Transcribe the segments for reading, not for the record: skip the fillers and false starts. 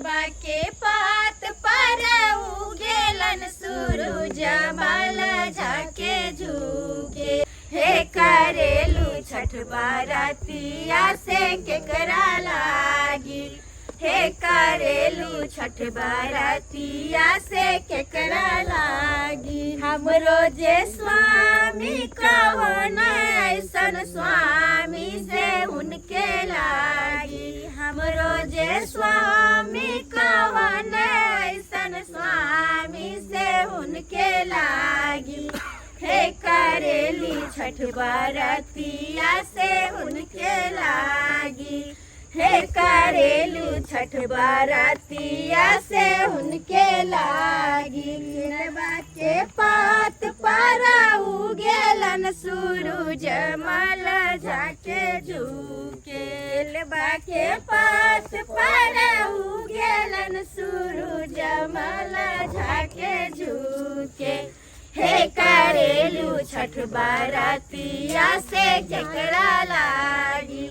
के पात पर उगेलन सूरज मल झाके झुके। हे करेलू छठ बारतिया से केकरा लागी। हे करेलू छठ बारतिया से केकरा लागी। हमरो जे स्वामी कवन ऐसन स्वामी से उनके लागी। हमरो जे स्वामी कवन ऐसन स्वामी से उनके लागी। हे करेली छठ बरतिया से उनके लागी। हे करेलू छठ बरतिया से उनके लागी। केलवा के पात पर उगेलन सूरज मल झाके झुके। केलवा के पात पर उगेलन सूरज मल झाके झुके। हे करेलू छठ बरतिया से केकरा लागी।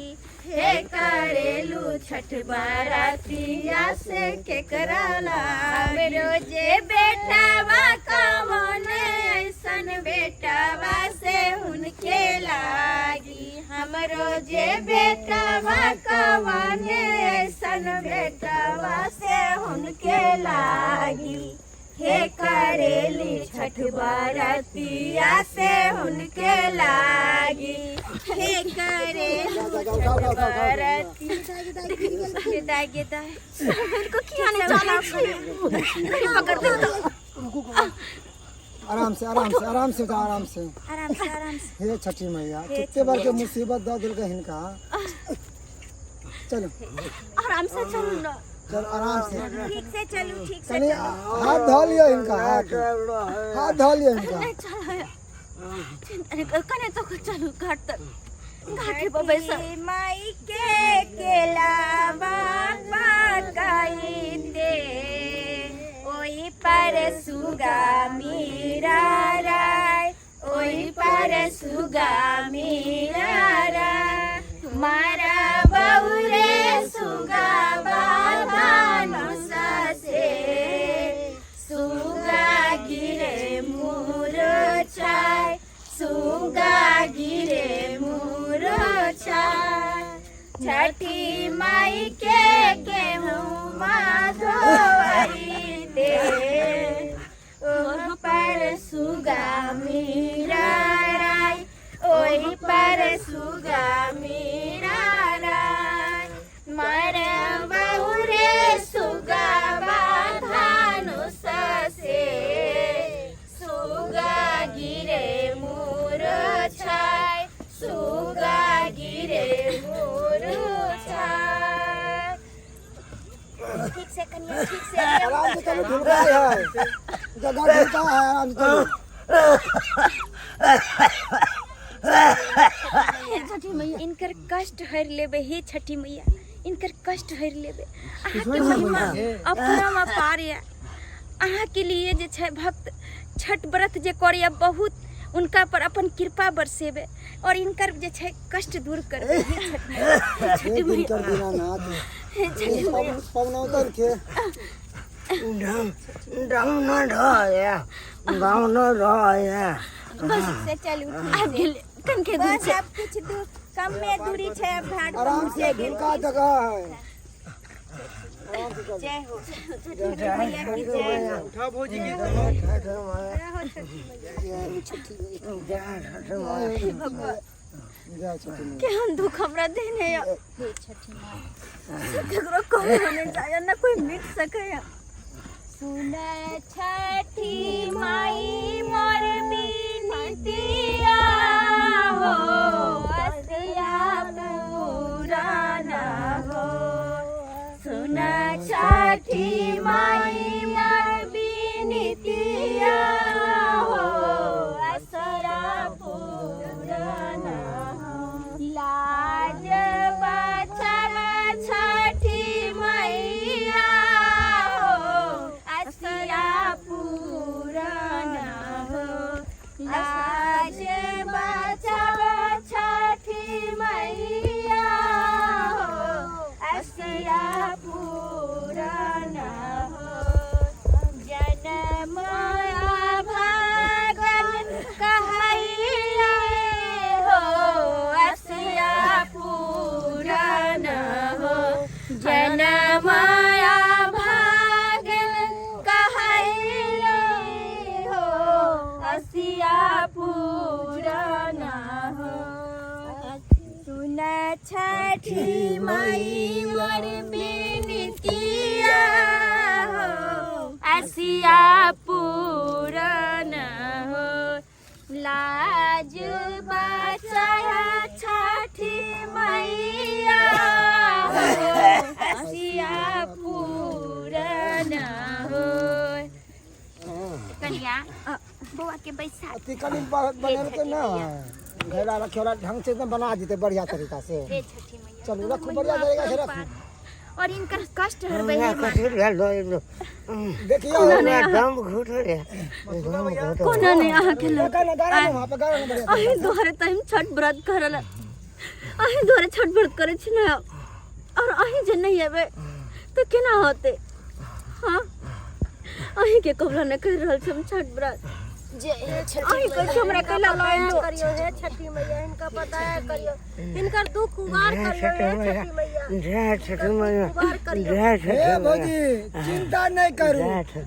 हे करेलू छठ बरतिया से केकरा लागी। रोजे बेटावा कवन ऐसन बेटावा से उनके लागी। हमरो जे बेटावा कवन ऐसन बेटावा से उनके लागी। हे करेली छठ बरतिया से उनके लागी। हे करेलू छठ बरतिया गेदा इनको किया नहीं चला पकड़ दे तो। आराम से आराम से आराम से जाओ, आराम से आराम से आराम से। हे छठी मैया, कितने बार के मुसीबत दऽ देलकै हिनका। चलो आराम से चलू ना। चल आराम से ठीक से चलू, ठीक से कनी चलू। हाथ धो लियो हिनका, हाथ हाथ धो लियो हिनका। नहीं चलो, अरे कने तो चलू घाट तक, घाट पर बैसा। माई के केला बाबा काई दे ओई पर सुगा मीरा राय, ओई पर सुगा मीरा राय। मारा बउरे सुगा बाबा से सुगा गिरे मुर छाय, सुगा गिरे मुर छाय। छठी माई के गेहूँ धोई दे ओह पर सुगा मीरा राय, ओही पर सुगा मीरा राय। मारा बहुरे सुगा बाधानु से सुगा गिरे मुर छाय, सुगा गिरे मुर छाय। ठीक से कनिया, ठीक से आराम से चलो, ढुलका है जगह, ढुलका है, आराम से चलो। हे छठी मैया, इनकर कष्ट हर लेबे। हे छठी मैया, इनकर कष्ट हर लेबे। अहाँके महिमा अपना पार या। अहाँके लिए जे छै भक्त छठ व्रत जे करैया बहुत, उनका पर अपन कृपा बरसेबे और इनकर जे छै कष्ट दूर करबे। हे छठ मैया, हे छठी हे मैया, दिनकर दीनानाथ, हे छठी मैया। पवनौतर के बस से चलू, आबि गेलै कनके दूर बस छै। आब किछु दूर कमे दूरी छै, आब घाट आराम से, ढुलका जगह है, आराम से चलो। जय हो छठी मैया की जय हो। हे भगवान, जय छठी मैया। केहन दुख हमरा देने या। हे छठी माँ, केकरो कहू नहि जाय ना कोई मिट सकैया। सुन छठी माई मोर बिनतिया हो, असिया पुराना हो। सुन छठी माई मोर बिनतिया हो, असरा पुराना हो। लाज बचावा छठी मैया हो, असरा पुराना हो। लाज बचावा छठी मैया हो, असरा पुराना छठी माई मोर बिनतिया हो, आसिया पूरन हो। लाज बचाया छठी मैया हो, आसिया पूरन हो। कनिया बौआ के बैसा अथी कनि बनेलकै ना, घेरा रखे वाला ढंग से एकदम बना देते बढ़िया तरीका से। हे छठी मैया, चलू रखू बढ़िया तरीका से रखू। और इनकर कष्ट हरबै हे माँ। देखियो दम घुट रे। कोना नहीं अहाँ के लग गाना गाना ना वहाँ पे गाना ना बढ़िया। अहीं दुआरे त हम छठ व्रत करल, अहीं दुआरे छठ व्रत करै छी ना, और अहीं जे नहीं एबै तऽ केना होतै? हाँ, अहीं के कबला नहि कर रहल छी हम छठ व्रत। अहीं कहै छी हमरा कैला लऽ करियो हे छठी मैया, इनका पता करियो, हिनकर दुख उबार करियो हे छठी मैया। जय छठी मैया, जय हे छठी मैया। भौजी चिंता नहीं करू,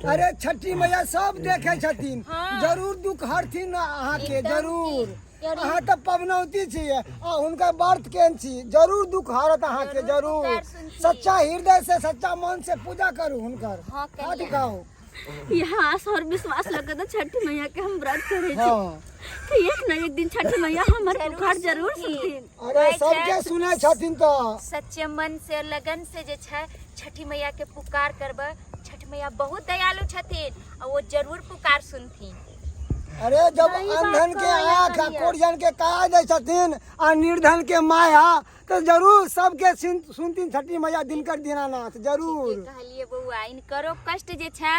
अरे छठी मैया सब देखे छथिन, जरूर दुख हरथिन अहाँके, जरूर। अहाँ तऽ पबनौती छियै आ हुनका व्रत केन छी, जरूर दुख हरत अहाँके, जरूर। सच्चा हृदय से सच्चा मन से पूजा करू हुनकर, हाथ उठाउ। यह आस और विश्वास लगे तो छठी मैया के हम व्रत करे छी हाँ कि एक न एक दिन छठी मैया हमर पुकार जरूर सुनथिन। अरे सबके सुनै छथिन तऽ। सच्चे मन से लगन से जे छै छठी मैया के पुकार करबै, छठ मैया बहुत दयालु छथिन आ वो जरूर पुकार सुनथिन। अरे जब अंधन के आँख आ कोरियन के काया दै छथिन आ निर्धन के माया, तऽ जरूर सबके सुनथिन छठी मैया दिनकर दीनानाथ, जरूर। कहलिए बौआ, इनकरो कष्ट जे छै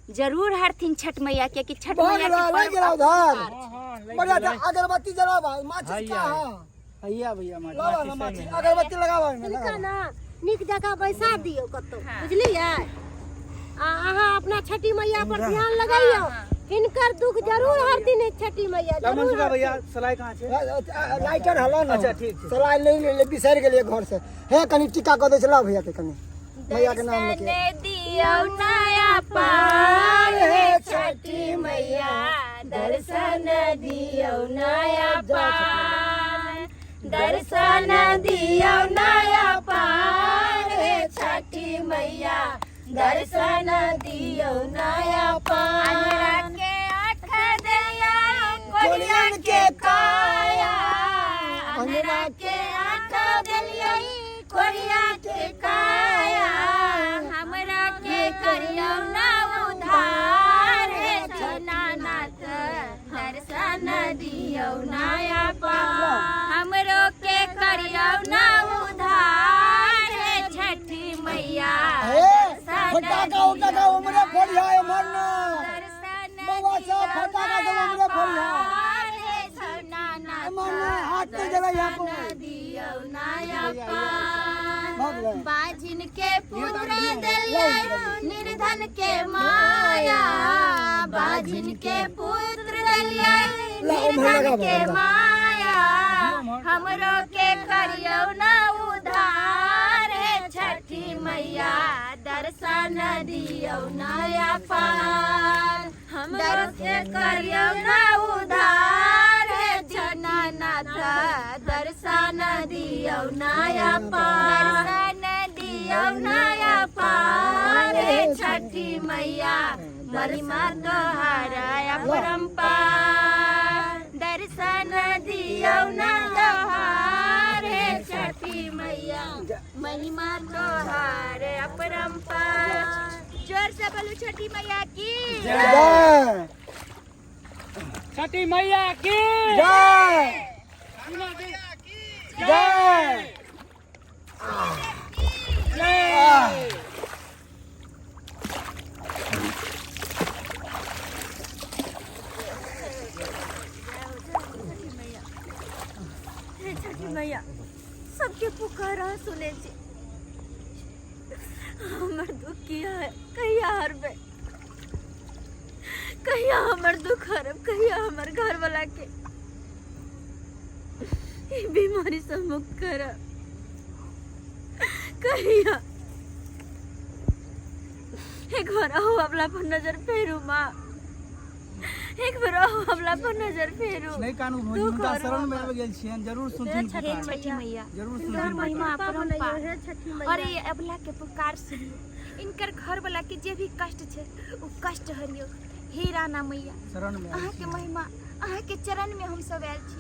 जरूर हरथिन छठ मैया, कियाकि छठ भऽ मैया गेल, के लागि पर्व गेल उधर। बढ़िया से अगरबत्ती जलाबा, माचिस का है? हैया भैया, लाबा ना माचिस, अगरबत्ती लगाबा ओहिमे, हिनका लगाबा। ना नीक जकाँ बैसा दियौ कतौ, बुझलियै? आ अहाँ अपना छठी मैया पर ध्यान लगैयौ, हिनकर दुख जरूर हरथिन छठी मैया, जरूर। मनसुखा भैया सलाई कहाँ छै? लाइटर हलो ना। अच्छा, ठीक छै। सलाई ले ले, बिसरि गेलियै घर से। हे कनि टीका कऽ दै छै, लाउ भैया के कनि मैया के नाम लेके। दर्शन दियौ नया पार हे छठी मैया, दर्शन दियौ नया पार, दर्शन दियौ नया पार हे छठी मैया, दर्शन दियौ नया पार। अंधरा के आँख दिया कोरियन के काया, अंधरा के आँख दिया कोरिया के काया, हमरा के करियौ ना उधार हे दीनानाथ, दर्शन दियौ नया पार, हमरो के करियौ ना उधार हे छठी मैया। हे फटाका उटाका उमरे फोड़िया एम्हर ना, दर्शन बौआ सब फटाका सब उमरे फोड़िया पार हे दीनानाथ, एम्हर ना, हाथ नहीं जला यहाँ पर। दियौ नया पार। भऽ गेलै। बाजिन के पुत्र दिलियै निर्धन के माया, बाजिन के पुत्र दिलियै निर्धन के माया, हमरो के करियौ ना उधार हे छठी मैया, दर्शन दियौ नया पार, हमरो के करियौ ना उधार हे दीनानाथ, दर्शन दियौ नया पार, दर्शन दियौ नया पार हे छठी मैया, महिमा तोहार अपरंपार, दर्शन दियौ ना तोहार हे छठी मैया, महिमा तोहार अपरंपार। जोर से बोलू छठी मैया की जय। छठी मैया की जय, जय। जय। हे छठी मैया, सबके पुकार अहाँ सुनै छी, हमर दुख किया है, कहिया हरबै, कहिया हमर दुख हरब, कहिया हमर घर वाला के ई बीमारी से मुक्त करब, कहिया एक बार अहू अपना पर नजर फेरू माँ, एक बेर अहूँ हमरा पर नजर फेरू। नहि कानू भौजी, हुनका शरण मे आबि गेल छियनि, जरूर सुनथिन हे पुकार। छठी मैया, जरूर हिनकर सुनथिन महिमा पुकार। अपरम्पार। हे छठी मैया। और ये अबला के पुकार सुनियो, इनकर घर वाला के जे भी कष्ट छै ओ कष्ट हरियो। हे राना मैया, शरण मे अहाँ के महिमा, अहाँ के चरण में हम सब आयल छी।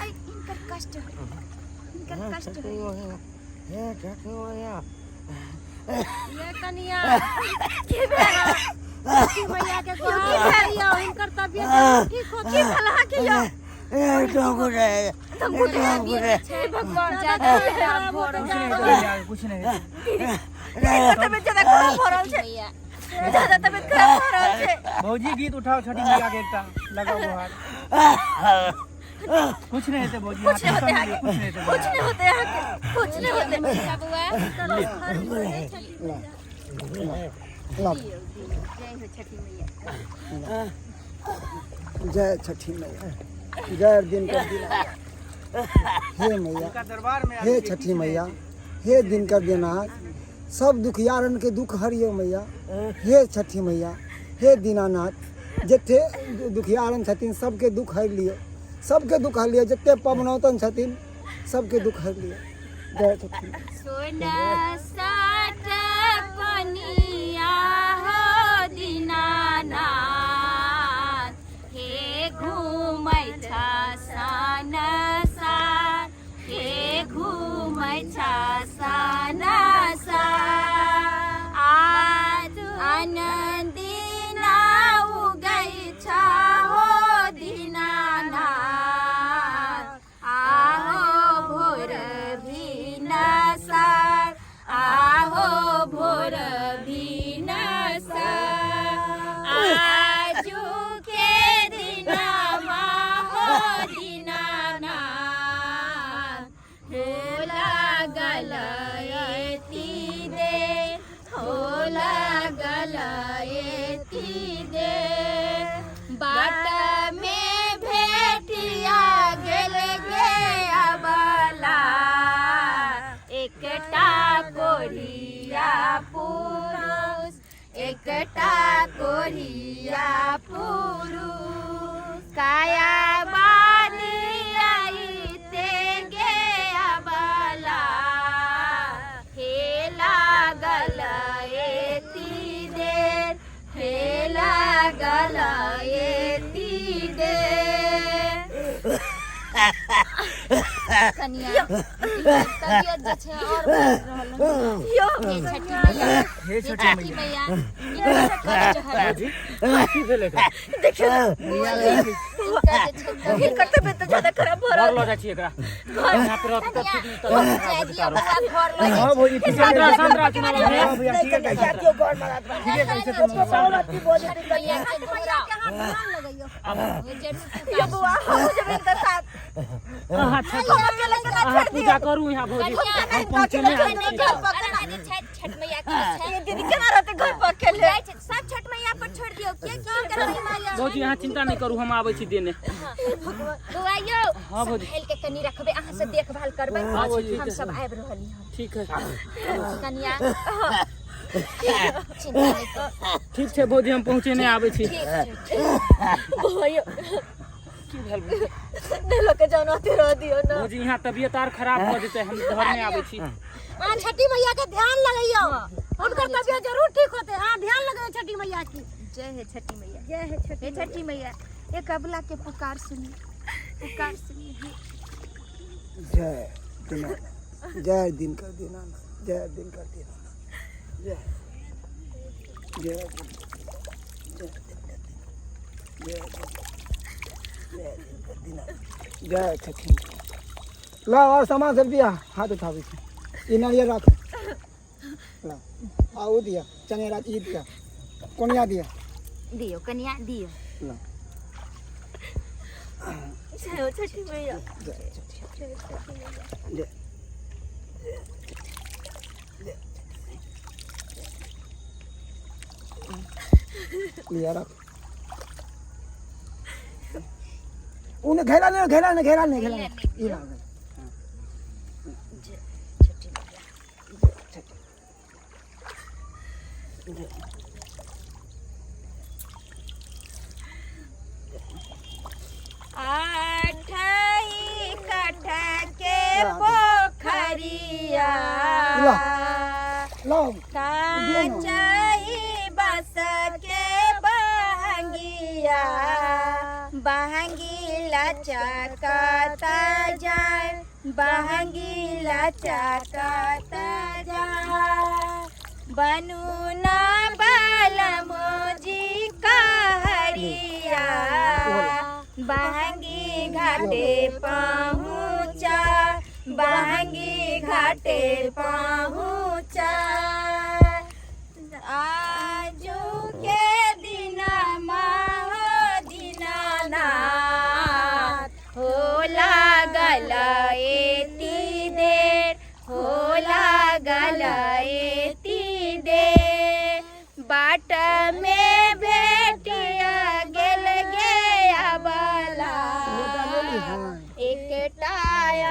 आई इनकर कष्ट हरियो, इनकर कष्ट हरियो। हे छठी मैया। ये कनिया, छठी मैया के गोहार करियौ, हिनकर तबियत जरूर ठीक होतै। की भेल अहाँ के यौ? ए टोकुर रे, टोकुर रे। हे भगवान, ज्यादा खराब होतै। कुछ नहि हेतै भैया, कुछ नहि हेतै। इनकर तबियत ज्यादा खराब भऽ रहल छै, ज्यादा तबियत खराब भऽ रहल छै। भौजी गीत उठाओ छठी मैया के, एकटा लगाओ गुहार। कुछ नहि हेतै भौजी, कुछ नहीं होते। अहाँ टेंशन नहि लिअ, कुछ नहि हेतै। कुछ नहीं होते यहाँ के, कुछ नहीं होते। ला। जय हो छठी मैया। जय छठी मैया, जय दिनकर दीनानाथ। हे मैया, हुनका दरबार मे हे छठी मैया, हे दिनकर दीनानाथ, सब दुखियारन के दुख हरियो मैया। हे छठी मैया, हे दीनानाथ, जते दुखियारन छथिन सबके दुख हरि लियौ, सबके दुख हरि लियौ। जते पबनौतन छथिन सबके दुख हरि लियौ। जय छठी मैया। सोना साट पनिया हो दीनानाथ, हे घूमै छा सनसार, हे घूमै छा सनसार। आज आनन्दिना उगै छ हो दीनानाथ, आहो भोर भिनसार, आहो भोर भिनसार। आजु के दिनमा हो दीनानाथ, हो लागल यति देर, हो लागल यति देर। बाट में भेटिया गेल गे अबला, एकटा कोरिया पुरुष, एकटा कोरिया पुरुष। काया बानी आइते गे अबला, हे लागल एती देर, हे लागल एती देर। कनिया, तबियत जे छै और बढ़ि रहल हन। यौ हे छठी मैया, हे हे छठी छठी मैया। मैया, इनकर कष्ट हरियो। की भेल एकरा? देखियौ इनकर जे छै तबियत, हिनकर तबियत तऽ ज्यादा खराब भऽ रहल। घर लऽ जाइ छी एकरा, यहाँ पे रहतै तऽ ठीक, नहि तऽ जाय दियौ बौआ, घर लऽ जाइ। हँ भौजी, ठीक संतरा संतरा हँ भैया, ठीके कहै छै, ठीके कहै छै। छठी मैया के मैया के हाथ ध्यान लगैयौ। जरूर यौ बौआ, हमहूँ जेबै हिनकर साथ। अहाँ छठ, हम अकेले केना अहाँ छोड़ि दियौ? पूजा करू यहाँ भौजी, हम पहुँचेने आबै छी। छठ मैया के छै दीदी, केना रहतै घर पर अकेले? जाइ छै सब छठ मैया पर छोड़ि दियौ, किया की हिनकर महिमा यऽ। भौजी, अहाँ चिंता नहि करू, हम आबै छी देने। बौआ यौ, हाँ भौजी। सम्भालि के कनि रखबै, अहाँ से देखभाल करबै। हाँ भौजी, हम ठीक सब है। आबि रहली हन। ठीक है। कनिया, चिंता नहि करू। ठीक छै भौजी, हम पहुँचेने आबै छी। ठीक छै, ठीक बौआ यौ। की भेल भौजी? नहि लऽ के जाउ ने, अथी रह दियौ ने। भौजी, यहाँ तबियत आर खराब भऽ जेतै, हम घर नहि आबै छी। अहाँ छठी मैया के ध्यान लगैयौ, हुनकर तबियत जरूर ठीक होतै। अहाँ ध्यान लगैयौ छठी मैया की। जय हे छठी मैया। जय हे छठी हे छठी मैया, एक अबला के पुकार सुनी, पुकार सुनी। जय दीनानाथ, जय दिनकर दीनानाथ, जय दिनकर दीनानाथ, जय जय जय दिनकर जय जय दिनकर दीनानाथ, जय छठी मैया। ला और सामान सब दिया, हाथ उठाबै छी। ई नारियल राख, ला आ ओ दिया चनेरा, ई दिया कोनिया दिया। दियौ कनिया, दियौ। ला। जय हो छठी मैया। जय छठी, जय। लिया रख। उने घेरा नहीं, घेरा नहीं, घेरा नहीं, घेरा नहीं। ई ला। जय छठी मैया। आठई कठ के पोखरिया, लाओ। काचई बस के बहंगिया, बहंगी लचकता जाय, बहंगी लचकता जाय। बनू ना बालमोजी का हरिया, बहंगी घाटे पहुँचा, बहंगी घाटे पहुँचा। आजू के दिन हो दीनानाथ, हो लागल एती देर, हो लागल एती देर। बाट में भेटिया गेल गे अबला, एकटा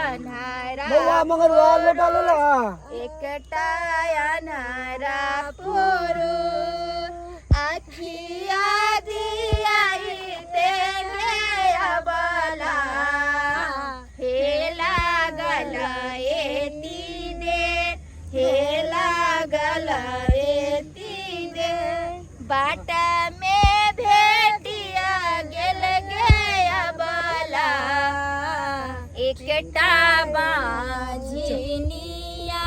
अन्हारा बौआ मंगरुआ लोटा लेला। एकटा अन्हारा पुरु अखिया दियाई ते गे अबला, हे लागल एती देर, हे लागल एती देर। बाट में भेटिया गेल गे अबला, एकटा बाझिनिया,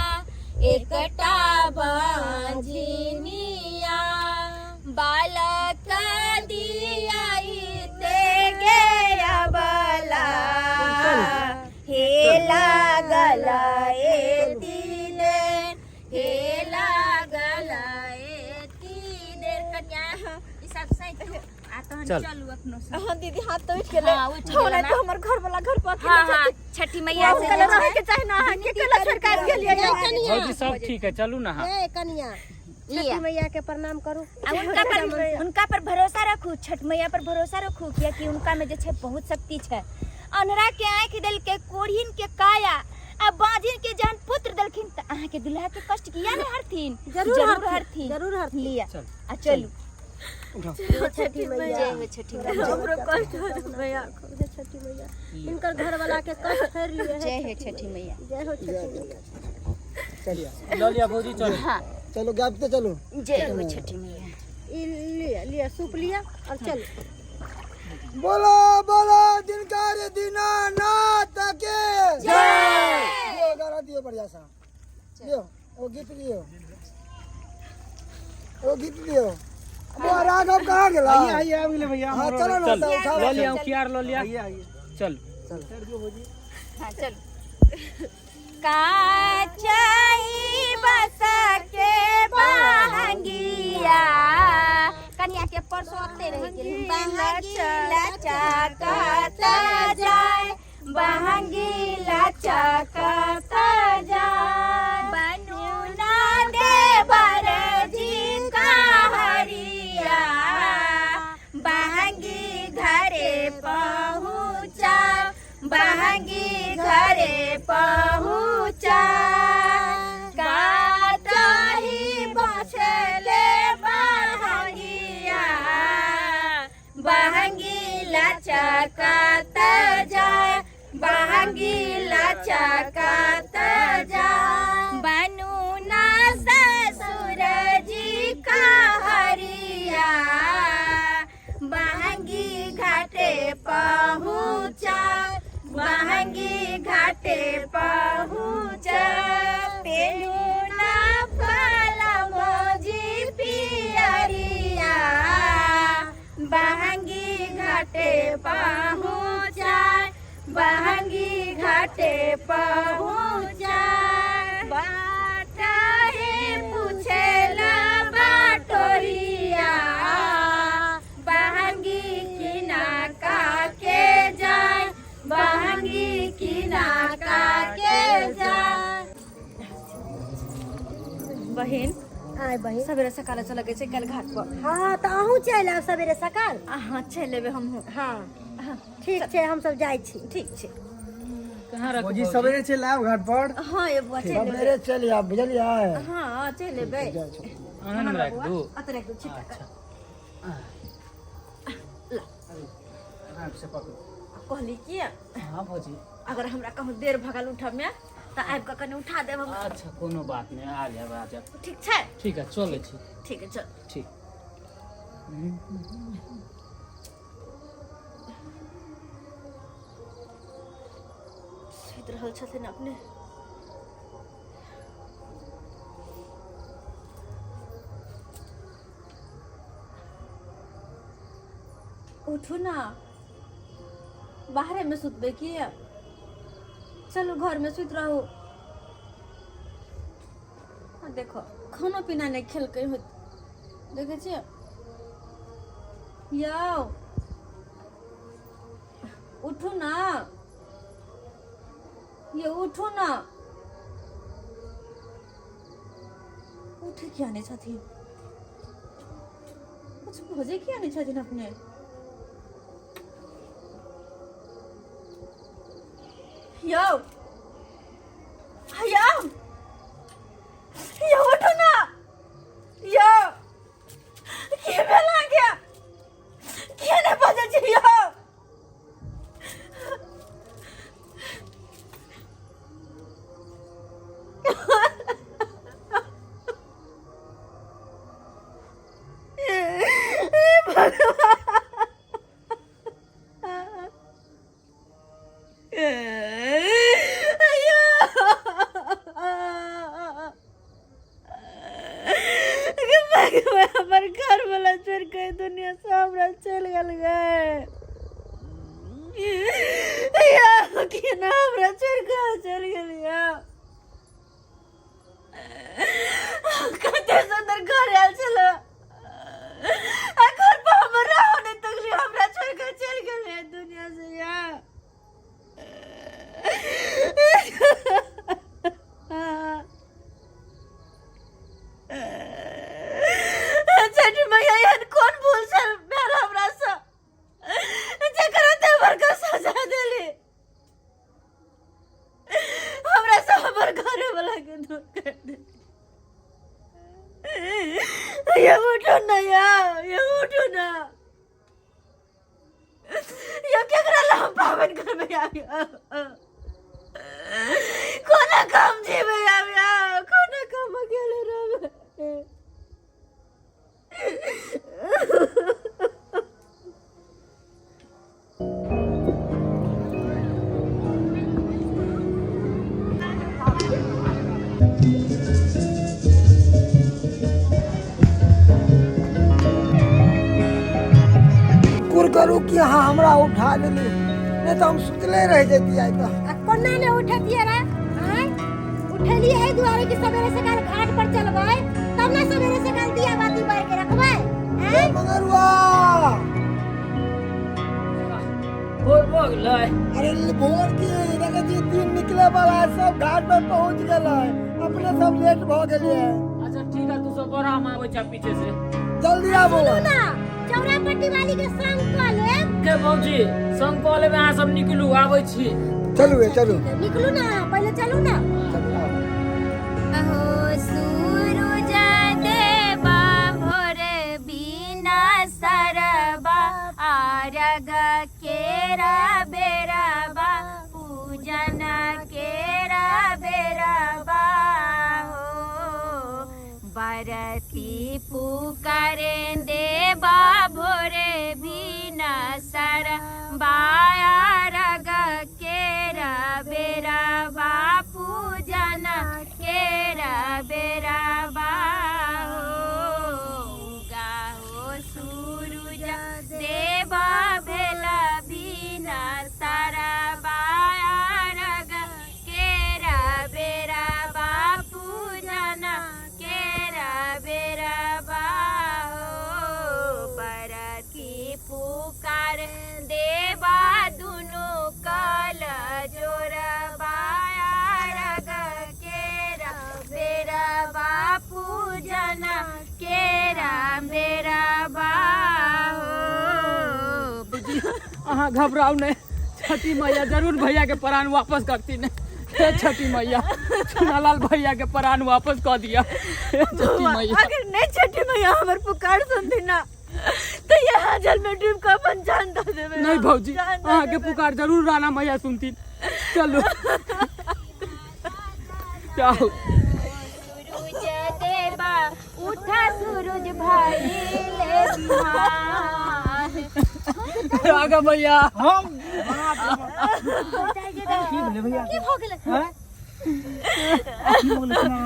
एकटा बाझिनिया। बालक दियाई ते गे अबला, हे लागल एती देर, हे लागल एती देर। कन्या ई सब सैत आ तहन चल। चलू अपनो सब। हाँ दीदी, हाथ तो उठ गेलै। हाँ, उठि हमरा गेलै ना। तो हमर घर वाला घर पर अकेले हाँ हाँ छथिन। छठी मैया से हुनका जे रहै छै के चाही ना, अहाँ के केला छोड़ि के आबि गेलियै? कनिया भौजी सब ठीक है, चलू ना। हाँ ए कनिया, लिया। छठी मैया के प्रणाम करू। आ उनका पर भरोसा रखू, छठ मैया पर भरोसा रखू, कियाकि उनका में जे छै बहुत शक्ति छै। अन्हरा के आँखि देलकै, कोढ़िन के काया आ बाँझिन के जहन पुत्र देलखिन, तऽ अहाँके दुल्हा के कष्ट किया नहि हरथिन? जरूर जरूर हरथिन, हरथिन। जरूर हरथिन। लिया चल। आ चलू। छठी मैया, जय हो छठी मैया। हमरो कष्ट हो मैया। हे छठी मैया, हिनकर घर वाला के कष्ट हरि लिए। जय हो छठी मैया। जय हो छठी मैया। चलिए लऽ लिअ भौजी, चलू। हाँ चलो, गैप तो चलो। जय हो छठी मैया। ई लिया, लिया सूप लिया और चल। बोलो बोलो दिनकर दीनानाथ के जय। दियो गाना दियो बढ़िया सा दियो, वो गीत दियो, वो गीत दियो। वो राघव कहाँ गेला? आइए आइए, आबि गेलै भैया। हाँ चलो ना। चल। तो उठाओ। लऽ लिअ उखियार लऽ लिअ। आइए आइए। चल। हाँ चल। काचई बस के बहंगिया, कन्या के परसों ओते रह गेल। बहंगी लचकता जाय, बहंगी लचकता जाय। बनू ना देवर जी का हरिया, बहंगी घरे पहुँचा, बहंगी घरे पहुँचा। काटही बसले बहंगिया, बहंगी लचकत जाय, बहंगी लचकत जाय। बनू ना ससुर जी का हरिया, बहंगी घाटे पहुँचा, बहंगी घाटे पहुँचा। पेनू ना फलमोजी पियरिया, बहंगी घाटे पहुँचा, बहंगी घाटे पहुँचा। बाट हे पूछेला बाटोरिया, बहंगी किना का के जाय, बहंगी किना का के जाय। बहिन आय बहिन, सवेरे सकाले चलऽ के छै काल्हि घाट पर। हाँ तऽ अहूँ चलि आयब सवेरे सकाल। अहाँ चलि एबै हमहूँ। हाँ ठीक छै, हम सब जाइ छी। ठीक छै। कहाँ रखू भौजी सवेरे चलि आयब घाट पर। हाँ ये बुआ चलि एबै। सवेरे चलि आब, बुझलियै? हाँ चलि एबै। आंगन में राखि दू। अतऽ राखि दू छिपा कऽ। आराम से पकड़ू। कहली कि हाँ भौजी। अगर हमरा कहूँ देर भगल उठब में तऽ आबि कऽ कनि उठा देब हमरा। अच्छा कोनो बात नहीं, आ जाब आ जाब। ठीक छै? ठीक है, चलै छी। ठीक है, चल। ठीक। सुति रहल छथिन अपने। उठू ना, बाहरे में सुतबे की? चलू घर में सुत रहू। आ देखो खाना पीना नहीं खेलकै होत, देखै छियै? यौ उठू ना, ये उठू ना। उठे किया नहीं छथिन? कुछ भोजे किया नहीं छथिन अपने? यौ यौ यौ उठू ना, यौ की भेल अहाँके? किया नहि बजै छी यौ? हमर घर वाला छोड़ के दुनिया से हमरा चलि गेल गे। या केना हमरा छोड़ के चलि गेल? या कते सुंदर घर आयल छल, आ घर पर हमर रहो नहि तकली, हमरा छोड़ के चलि गेल दुनिया से। या छठ मैया, एहन कोन भूल छल भेल हमरा से जकरा एते बड़का सजा देली? हमरा से हमर घरे वाला के दूर कर दे। ये उठो ना, या ये उठो ना। ये केकरा ला हम पावन करबै आब? कोना काम जीबै आब? या कोना काम अकेले रहबै? कुर करू कि अहाँ हमरा उठा लेलू, नहीं तो हम सुतले रह जैती आइ तऽ। आ कोना ने उठतियै रे? आँय, उठेलियै एहि दुआरे कि सवेरे सकाल घाट पर चलबै तब ने सवेरे सकाल दिया बाती बार के रखबै। आँय मंगरुआ, भोर भऽ गेलै। अरे भोर की, देखै छी दिन निकले वाला है, सब घाट पर पहुंच गेलै, अपने सब लेट भऽ गेलियै। अच्छा ठीक है, तू सब बढ़ा, हम आबै छी पीछे से। जल्दी आबू। सुनू ना, चौरा पट्टी वाली के संग कऽ लेब। के भौजी संग कऽ लेबै, अहाँ सब निकलू, आबै छी। चलू ए चलू। निकलू ना, पहिले चलू ना। चलू आबू। अहो सूरुज देवा भोर बिना सरबा, आरग केरा बेरबा, पूजन केरा बेरबा हो। बरती पुकारे देवा भोरे बिना सर बारग केरा बेरबा, पूजन केरा बेरबा हो। गाहो सूरुज देवा भेला बिना सरबा, आरग केरा बेरबा, पूजन केरा बेरबा हो। बरती पुकार देवा दुनु कल जोरबा, आरग केरा बेरबा, पूजन केरा बेरबा हो। अहाँ घबराउ नहीं, छठी मैया जरूर भैया के प्राण वापस करती ने। हे छठी मैया, चुनालाल भैया के प्राण वापस कऽ दिया। हे छठी मैया, अगर नहीं छठी मैया हमर पुकार सुनती ना तो यह गंगा जल में डूब के अपन जान दऽ देबै। नहीं भौजी, जान दऽ अहाँ के देबै। पुकार जरूर राणा मैया सुनथिन। चलू जाओ। सूरज देवा उठा सूरज भाई ले बिहान। राघव भैया, हम की भऽ गेलै? हैं? की बोले सुना?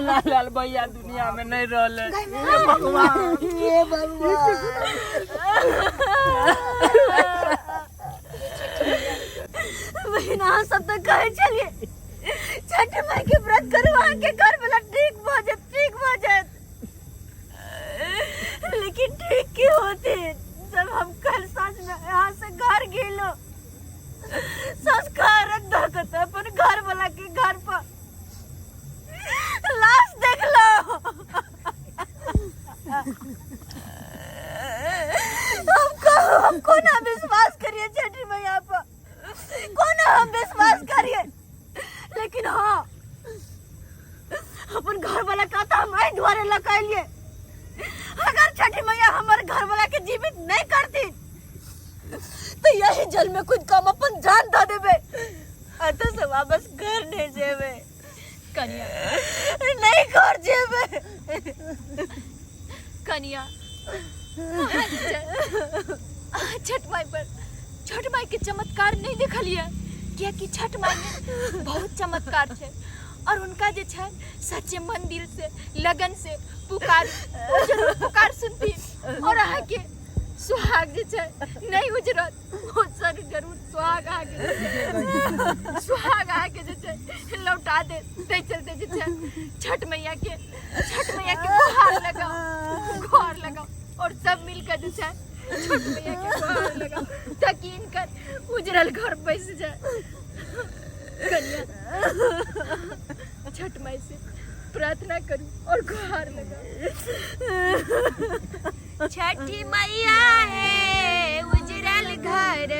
लाल लाल भैया दुनिया में नहीं रहले। भगवान, हे भगवान। बहिन, अहाँ सब तऽ कहै छलियै छठ माई के व्रत करू, अहाँके घर वाला ठीक भऽ जायत, ठीक भऽ जायत, लेकिन ठीक की होते जब हम कल साँझ में यहाँ से घर गेलो, संस्कार धऽ कऽ तऽ अपन घर वाला के घर पर लाश देखलो। हम कहू, हम कोना विश्वास करिए छठी मैया पर, कोना हम विश्वास करिए? लेकिन हाँ, अपन घर वाला का तो हम एहि दुआरे लऽ कऽ एलियै, अगर छठी मैया हमर घर वाला के जीवित नहीं करती तो यही जल में कुछ कम अपन जान दऽ देबै, अतः से वापस घर नहीं जेबै। कनिया, नहीं घर जेबै। कनिया, अहाँ छठ माई पर, छठ माई के चमत्कार नहीं देखलियै? कियाकि छठ माई में बहुत चमत्कार छै और उनका जे छै सच्चे मन दिल से लगन से पुकार, ओ जरूर पुकार सुनती और अहाँके सुहाग जे छै नहीं उजरत। ओ सर जरूर सुहाग अहाँके जे छै, सुहाग अहाँके जे छै लौटा दे। ताहि चलते जे छै छठ मैया के, छठ मैया के गुहार लगाओ, गुहार लगाओ और सब मिलकर जे छै छठ मैया के गुहार लगाओ ताकि इनकर उजरल घर बस जाए। कन्या, छठ माई से प्रार्थना करू और गुहार लगाओ। छठी मैया है उजरल घर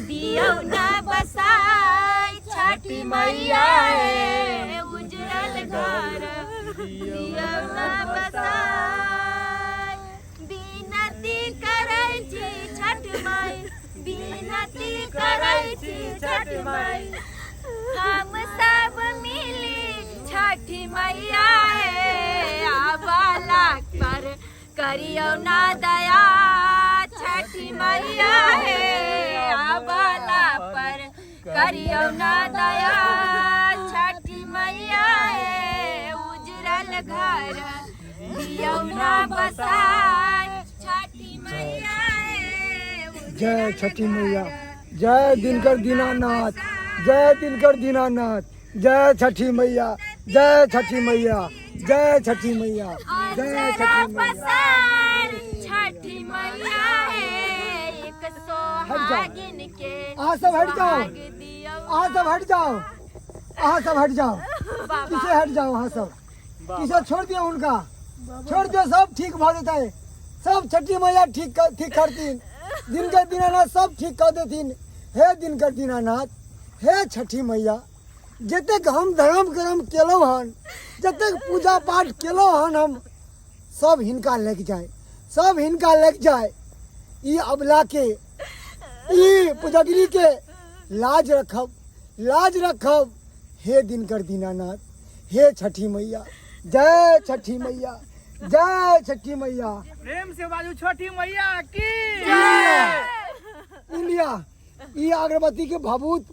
दियौ ना बसाई, छठी मैया है उजरल घर दियौ ना बसाई। विनती करै छी छठ माई, विनती करै छी छठ माई, हम सब मिली छठी मैया हे आबला पर करियौ ना दया, छठी मैया हे आबला पर करियौ ना दया, छठी मैया हे उजरल घर दियौ ना बसाई, छठी मैया हे। जय छठी मैया, जय दिनकर दीनानाथ, जय दिनकर दीनानाथ, जय छठी मैया, जय छठी मैया, जय छठी मैया, जय छठी मैया। पसार छठी मैया हे एक सोहागिन के अहाँ सब हट जाओ। सुहाग दियौ। अहाँ सब हट जाओ, अहाँ सब हट जाओ, पीछे हट जाओ। अहाँ सब पीछे छोड़ दियो, उनका छोड़ दियो। सब ठीक भऽ जेतै, सब छठी मैया ठीक कर, ठीक करथिन। दिनकर दीनानाथ सब ठीक कर देथिन। हे दिनकर दीनानाथ, हे छठी मैया, जतेक हम धर्म कर्म केलहुँ हन, जतेक पूजा पाठ केलहुँ हन, हम सब हिनका लागि जाय, सब हिनका लागि जाय। ई अबला के, ई पुजगरी के लाज रखब, लाज रखब। हे दिनकर दीनानाथ, हे छठी मैया, जय छठी मैया, जय छठी मैया। प्रेम से बाजू छठी मैया की। ई लिया, ई अगरबत्ती के भभूत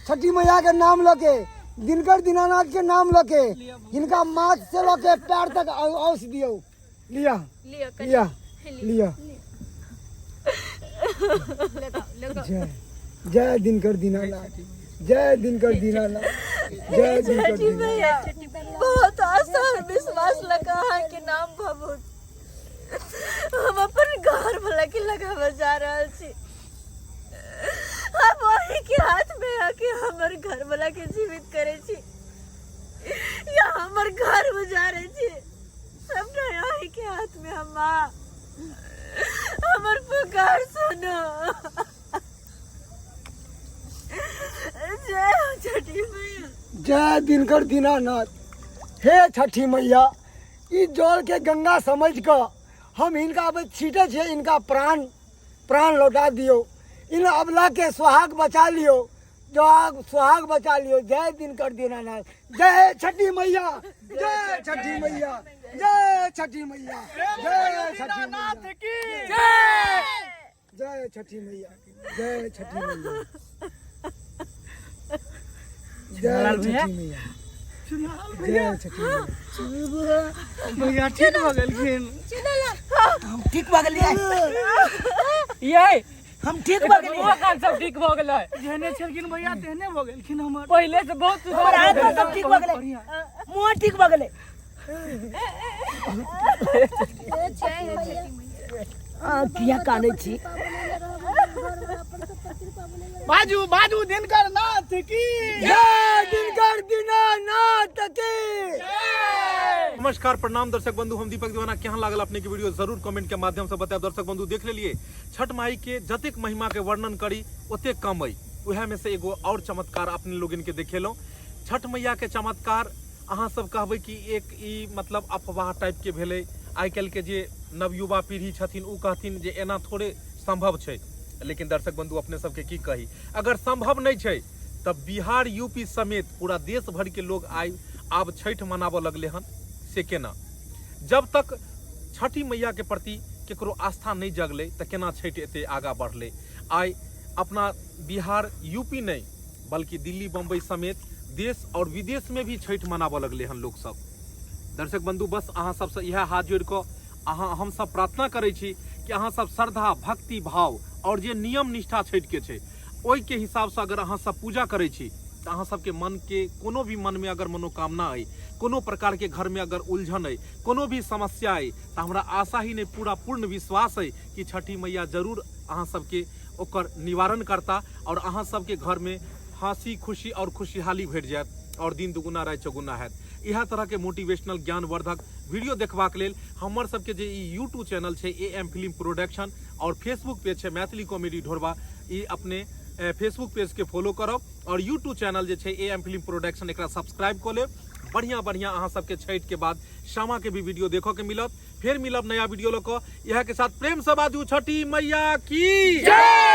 छठी मैया के नाम लके, दिनकर दीनानाथ के नाम लके, हिनका माथ से लके पैर तक औस दियौ। लिया। लिअ कनिया। लिया, लिया। लगाओ, लगाओ। जय जय दिनकर दीनानाथ, जय दिनकर दीनानाथ, जय दिनकर छठी दीनानाथ। मैया, बहुत आशा और विश्वास लगा अहाँ के नाम भभूत हम अपन घर वाला के लगावे जा रहल छी। हम वही के हाथ में आके हमर घर वाला के जीवित करे छी या हमर घर उजारे छी, सबटा अही के हाथ में। हम माँ, हमर पुकार सुनो। जय हो छठी मैया। जय दिनकर दीनानाथ। हे छठी मैया, ई जल के गंगा समझ कऽ हम हिनका अब छीटै छियै, हिनका प्राण प्राण लौटा दियौ, इन अबला के सुहाग बचा लियौ, जोहाग सुहाग बचा लियौ। जय दिनकर दीनानाथ, जय छठी मैया, जय छठी मैया, जय छठी मैया, जय छठी मैया, जय छठी मैया, जय छठी मैया, जय छठी मैया, जय छठी मैया। भैया ठीक भऽ गेलखिन। हम ठीक भऽ गेलियै। ये हम ठीक भऽ गेलियै। मुँह कान सब ठीक भऽ गेलै। जेहने छलखिन भैया तेहने भऽ गेलखिन। हमर पहिले से बहुत सुधार हमर भऽ आत्मा गेलै। सब ठीक भऽ गेलै, मुँह ठीक भऽ गेलै। आ, किया कानै छी? बाजू बाजू दिनकर नाथ की जय दिनकर दीनानाथ की। नमस्कार, प्रणाम दर्शक बंधु, हम दीपक दीवाना। केहन लागल अपने के वीडियो जरूर कमेंट के माध्यम से बतायब। दर्शक बंधु देख लेलिए छठ माई के जतेक महिमा के वर्णन करी ओतेक कम अइ। उएह में से एगो और चमत्कार अपने लोगन के देखेलहुँ। छठ मैया के चमत्कार अहाँ सब कहबै कि एक ई मतलब अफवाह टाइप के भेलै। आइ काल्हि के जे नवयुवा पीढ़ी छथिन उ कहथिन जे एना थोड़े संभव छै। लेकिन दर्शक बंधु अपने सबके की कही, अगर संभव नहीं छै तब बिहार यूपी समेत पूरा देश भर के लोग आइ आब छठि मनाबऽ लगले हन, से केना? जब तक छठी मैया के प्रति केकरो आस्था नहीं जगलै तऽ केना छठि एते आगा बढ़लै? आइ अपना बिहार यूपी नहीं बल्कि दिल्ली बम्बई समेत देश और विदेश में भी छठि मनाबऽ लगले हन लोग सब। दर्शक बंधु बस अहाँ सबसँ इएह हाथ जोड़ि कऽ अहाँ हम सब प्रार्थना करै छी कि अहाँ सब श्रद्धा भक्ति भाव और जे नियम निष्ठा छठि के छै ओहि के हिसाब से अगर अहाँ सब पूजा करै छी तऽ अहाँ सबके मन के कोनो भी मन में अगर मनोकामना अइ, कोनो प्रकार के घर में अगर उलझन अइ, कोनो भी समस्या अइ, तऽ हमरा आशा ही नहीं पूरा पूर्ण विश्वास अइ कि छठी मैया जरूर अहाँ सबके ओकर निवारण करता और अहाँ सबके घर में हंसी खुशी और खुशहाली भेट जायत और दिन दुगुना राति चौगुना हैत। इएह तरह के मोटिवेशनल ज्ञानवर्धक वीडियो देखबाक लेल हमर सबके जे ई यूट्यूब चैनल छै ए एम फिल्म प्रोडक्शन और फेसबुक पेज छै मैथिली कॉमेडी ढोरबा, ई अपने फेसबुक पेज के फॉलो करब और यूट्यूब चैनल जे छै ए एम फिल्म प्रोडक्शन एकरा सब्सक्राइब कऽ लेब। बढ़िया बढ़िया अहाँ सबके छठि के बाद सामा के भी वीडियो देखऽ के मिलत। फेर मिलब नया वीडियो लऽ कऽ। इएह के साथ प्रेम से बाजू छठी मैया की जय।